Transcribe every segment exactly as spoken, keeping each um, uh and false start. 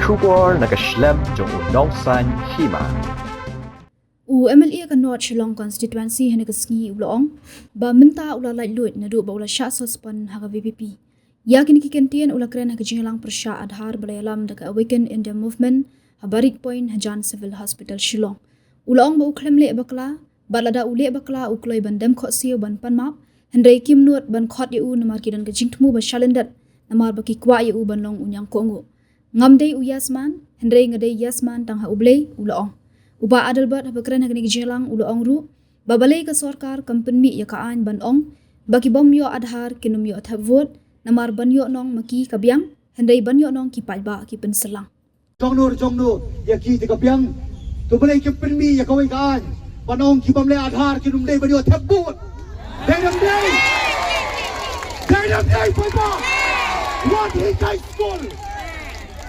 Khubor na ka shlem jong u Nongsaiñ Hima. U M L A ka North Shillong Constituency hynne ka sngi u la ong ba mynta u la laitluid naduh ba u la shah suspend ha ka V P P. Ïa kine ki kyntien u la kren ha ka jingïalang pyrshah Aadhaar ba la ïalam da ka Awaken India Movement ha Barik Point hajan Civil Hospital Shillong. U la ong ba u khlem leh bakla, bad lada u leh bakla u kloi ban dem khohsiew ban pan map, hynrei kim nud ban khot ïa u namar ki don ka jingthmu ba shalyndet, namar ba ki kwah ïa u ban long u ñiangkohnguh. Ngam dei u yes man, hynrei nga dei yes man tang ha U Blei, u la ong. U Bah Adelbert haba kren ha kane ka jingïalang u la ong ruh ba balei ka sorkar kam pynmih ïa ka aiñ ban ong ba ki bym ïoh Aadhaar kin ym ïoh thep vote, namar ban ïoh nong ma ki ka biang, hynrei ban ïoh nong ki paidbah ki pynsalang. Jong no jong no ïa ki te ka biang. To balei kim pynmih ïa kawei ka aiñ ban ong ki bym leh Aadhaar kin ym dei ban ïoh thep vote. Dei ne ym dei? Dei ne ym dei, paidbah? Wat hikai skul.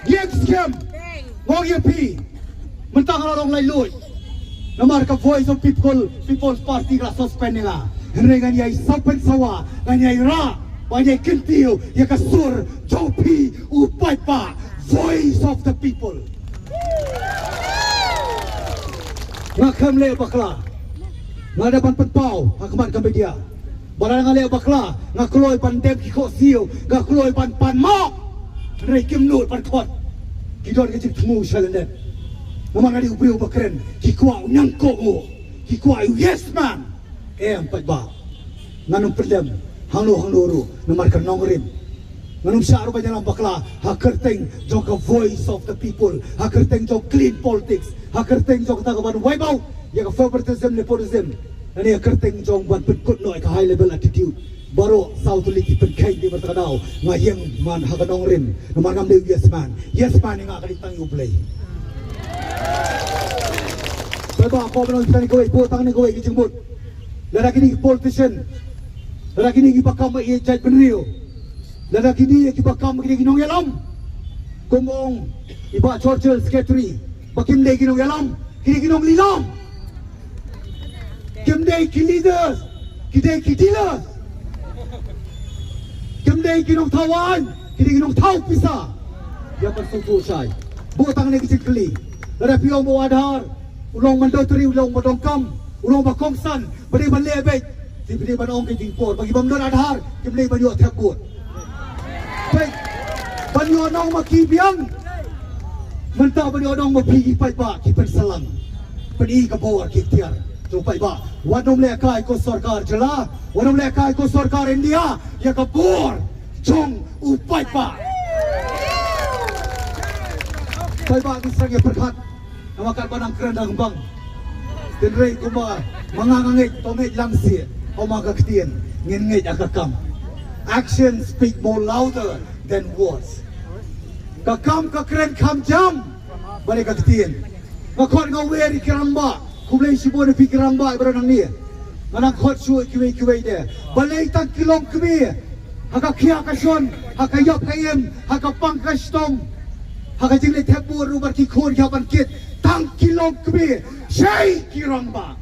Ïeng skhem. Nga ong ïa phi, mynta nga la long laitluid. Namar ka Voice of People, People's Party ka la suspend ïa nga. Hynrei ngan ïai saw pynsawa, ngan ïai rah, ba ngan ïai kyntiew ïa ka sur jong phi u paidbah. Voice of the People. Nga khlem leh bakla. Nga dei ban pynpaw ha khmat ka media ba lada nga leh bakla nga kloi ban dem ki khohsiew, nga kloi ban pan map. Hynrei kim nud ban khot ki don ka jingthmu shalyndet. Namar nga dei u briew ba kren, ki kwah u ñiangkohnguh, ki kwah u yes man. Em paidbah, ngan ym pyndem hangno hangno ruh namar ka nongrim. Ngan ym shah ruh ban ïalam bakla ha kyrteng jong ka Voice of the People, ha kyrteng jong clean politics, ha kyrteng jong kata ka ban wipe out ïa ka favoritism, nepotism, lane ha kyrteng jong ban pynkut noh ïa ka high level attitude. Baroh saw tylli ki pynkheiñ dei ba kata ka daw nga ïeng man ha ka nongrim. Namar ngam dei u yes man. Yes man ïa nga ka dei tang U Blei. Paidbah, ko ba nang tang kawei, ko tang ne kawei ki jingmut. Lada kine ki politician, lada kine kiba kam ïa jaitbynriew, lada kine kiba kam kine ki nongïalam, kum ong i Bah Churchill, secretary, ba kim dei ki nongïalam, kine ki nonglilong. Kim dei ki leaders, ki dei ki dealers. Kim dei ki nongthaw aiñ, ki dei ki nongthaw pisa. Ïa ban sngewthuh shai. Buh tang ne ki jingkylli. Lada phi ong ba u Aadhaar u long mandatory, u long ba donkam, u long ba kongsan, ba dei ban leh beit. Te phi dei ban ong ka jingpor ba ki bym don Aadhaar kim dei ban ïoh thep vote. Peit, ban ïoh nong ma ki biang. Mynta ban ïoh nong ma phi ki paidbah ki pynsalang. Pyni ka bor ki tiar jong paidbah. Wat nym lehkai ko sorkar jylla, wat nym lehkai ko sorkar India ïa ka bor jong u paidbah. Paidbah, ngi sdang ïa pyrkhat. Namar katba nang kren dang bang. Tynrai kumba ma nga nga ngeit, to ngeit lang seh. Kum ka ktien, ngin ngeit ha ka kam. Actions speak more louder than words. Ka kam ka kren kham jam bad ka ktien. Nga khot nga wer ïa ki rangbah. Khublei shibun ïa phi ki rangbah baroh nangne. Nga nang khot shuh kiwei kiwei de. Balei tang ki longkmie ha ka khia ka shon, ha ka ïap ka im, ha ka pang ka shitom, ha ka jingleit thep vote ruh bad ki khun ki hap ban kit. Tang ki longkmie, shei ki rangbah.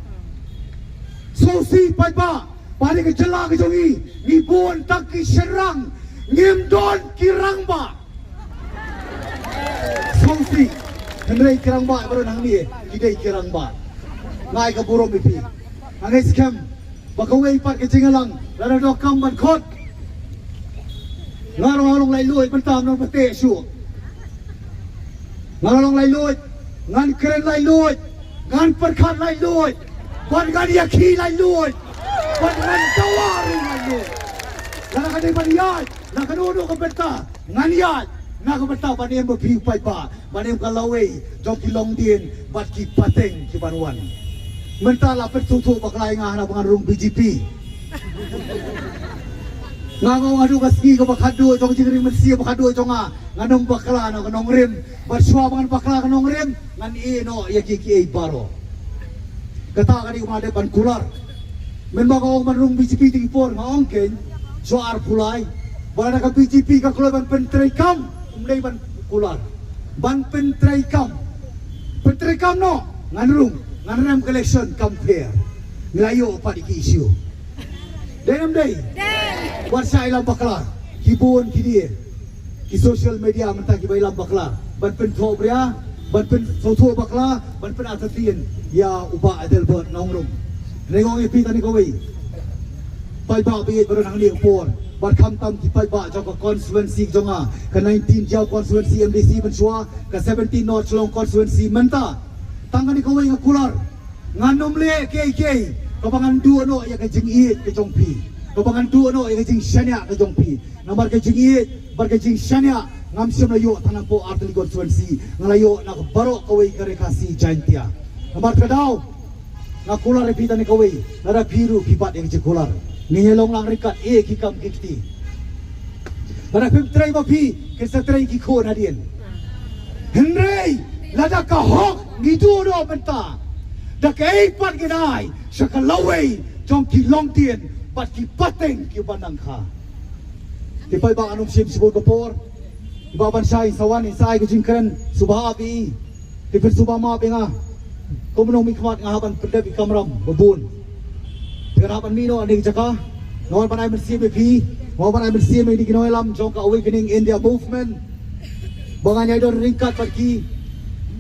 Sngewsih paidbah, ba ha ka jylla ka jong ngi ngi bun tang ki shynrang, ngim don ki rangbah. Sngewsih. Hynrei ki rangbah baroh nangne ki dei ki rangbah. Nga ai ka burom ïa phi. Nga ngeit skhem ba kawei pat ka jingïalang lada donkam ban khot. Nga ruh nga long laitluid, mynta ngam nang bteh shuh. Nga ruh nga long laitluid, ngan kren laitluid, ngan pyrkhat laitluid, bad ngan ïakhih laitluid, bad ngan dawa ruh laitluid. Lada ka dei ban ïaid na kano kano ka bynta, ngan ïaid na ka bynta ban im ma phi u paidbah, ban im ka lawei jong ki longdien bad ki pateng ki ban wan. Mynta la pynthut thut bakla ïa nga hana ba ngan rung B J P. Nga nga ong haduh ka sngi kaba khatduh jong ka jingring mynsiem, kaba khatduh jong nga, ngan ym bakla na ka nongrim. Bad shuwa ba ngan bakla ka nongrim, ngan ïeh noh ïa kiei kiei baroh. Kata ka dei kaba nga dep ban kular. Mynba ka ong ban rung B J P te ki por, nga ong keiñ, shu arphew lai. Ba lada ka B J P ka kloi ban pyntreikam, ym dei ban kular. Ban pyntreikam. Pyntreikam noh, ngan rung, ngan rem ka election kam pher. Ngi la ïoh pat ïa ki issue. Dei ne ym dei? Dei. Wat shah ïalam bakla. Ki bun ki dei. Ki social media mynta ki ba ïalam bakla ban pynthoh bria, ban pynsngewthuh bakla, ban pynartatien ïa u Bah Adelbert Nongrum. Hynrei nga ong ïa phi tang kawei, paidbah ba ïeit baroh hangne ka por, bad khamtam ki paidbah jong ka constituency jong nga, ka nineteen Jaïaw constituency M D C mynshuwa, ka seventeen North Shillong constituency mynta. Tang kane kawei nga kular. Ngan ym leh kiei kiei kaba ngan duh noh ïa ka jingïeit ka jong phi, kaba ngan duh noh ïa ka jingshaniah ka jong phi. Namar ka jingïeit bad ka jingshaniah ngam shym la ïoh tang napoh artylli constituency, nga la ïoh na ka baroh kawei ka Ri Khasi Jaintia. Namar ka daw nga kular ïa phi tang kawei, lada phi ruh phi bat ïa ka jingkular, ngin ïa long lang ryngkat ïa ki kam ki kti. Lada phim trei ma phi, kin sa trei ki khun hadien. Hynrei lada ka hok ngi duh noh mynta, da kaei pat ngin ai sha ka lawei jong ki longdien bad ki pateng ki ba nang kha. Te paidbah, ngan ym shim shibun ka por. Kiba ban shai sa wan, sa ai ka jingkren, sngewbha ap ïa i. Te phin sngewbha map ïa nga. Kum u nongmihkhmat nga hap ban pyndep ïa ki kamram ba bun. Te nga hap ban mih noh na kane ka jaka. Nga wan ban ai mynsiem ïa phi. Nga wan ban ai mynsiem ïa kine ki nongïalam jong ka Awakening India Movement ba ngan ïai don ryngkat bad ki.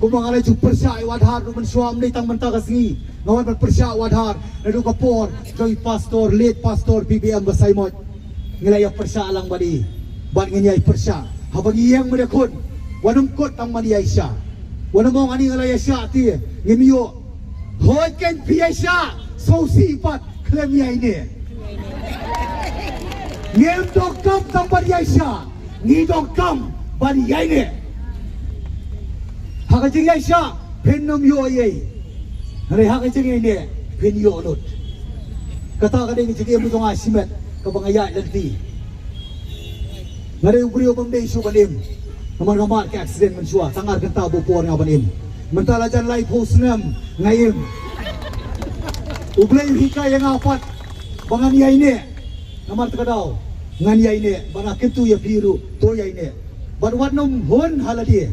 Kumba nga la ju pyrshah ïa u Aadhaar ruh mynshuwa, ym dei tang mynta ka sngi. Nga wan ban pyrshah ïa u Aadhaar naduh ka por jong i pastor, late pastor P B M Basaiawmoit. Ngi la ïa pyrshah lang bad i, bad ngin ïa pyrshah. Haba ngi ïeng mynta khun, wat nym kut tang ban ïaishah. Wat nym ong ani nga la ïaishah te ngim ïoh. Hooid, kein phi ïaishah, sngewsih pat, khlem ïaineh. Ngim donkam tang ban ïaishah, ngi donkam ban ïaineh. Ha ka jingïaishah phin nym ïoh ei ei, hynrei ha ka jingïaineh phin ïoh lut. Kata ka dei ka jingim jong nga shimet kaba nga ïaid lynti. Nga dei u briew bym dei shuh ban im. Namar nga mad ka accident mynshuwa, tang ar kynta ba u por nga ban im. Mynta la jan laiphew snem nga im. U Blei u hikai ïa nga pat ba ngan ïaineh. Namar kata ka daw ngan ïaineh, bad nga kyntu ïa phi ruh, to ïaineh. Bad wat nym hun ha lade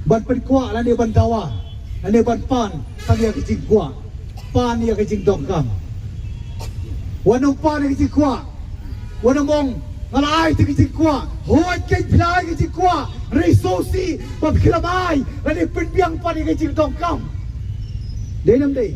ban pynkwah lane ban dawa lane ban pan tang ïa ka jingkwah. Pan ïa ka jingdonkam. Wat nym pan ïa ka jingkwah. Wat nym ong nga la ai te ka jingkwah. Hooid, kein phi la ai ka jingkwah, hynrei sngewsih ba phi khlem ai lane pynbiang pat ïa ka jingdonkam. Dei ne ym dei?